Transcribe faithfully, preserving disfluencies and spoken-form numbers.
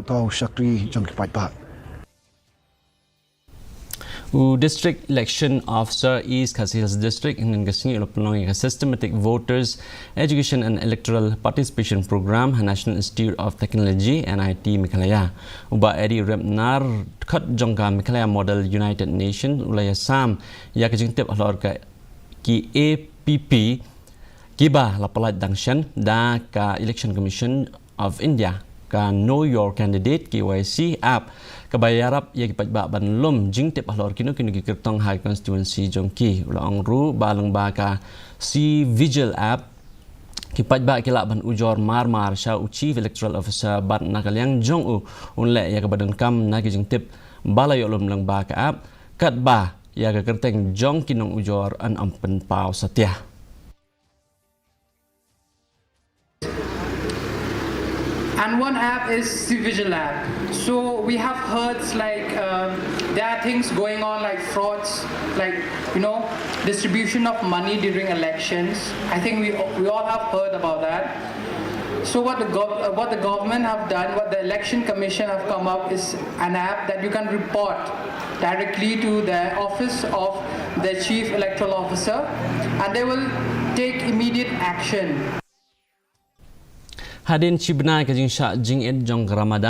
Tau shakri jong ki paidbah. U District Election Officer East Khasi Hills District hynnin ka sngi u la pynlong ïa ka Systematic Voters Education and Electoral Participation Program ha National Institute of Technology, N I T, Meghalaya. U Bah Eddie Remnar, dkhot jong ka Meghalaya Model United Nations, u la ïasam ïa ka jingtip halor ka ki A P P kiba la pyllait dang shen da ka Election Commission of India, ka Know Your Candidate, K Y C app, kaba ïarap ïa ki paidbah ban lum jingtip halor kino kino ki kyrtong ha ki constituency jong ki. U la ong ruh ba lyngba ka C-Vigil app, ki paidbah ki lah ban ujor mar mar sha u Chief Electoral Officer bad na ka liang jong u, un leh ïa kaba donkam na ki jingtip ba la ïoh lum lyngba ka app, katba ïa ka kyrteng jong ki nongujor yn ym pynpaw satia. And one app is C-Vigil app. So we have heard, like, um, there are things going on like frauds, like, you know, distribution of money during elections. I think we, we all have heard about that. So what the gov- uh, what the government have done, what the election commission have come up, is an app that you can report directly to the office of the chief electoral officer, and they will take immediate action. Hadien shi bnai ka jingshah jingit jong ka Ramadan,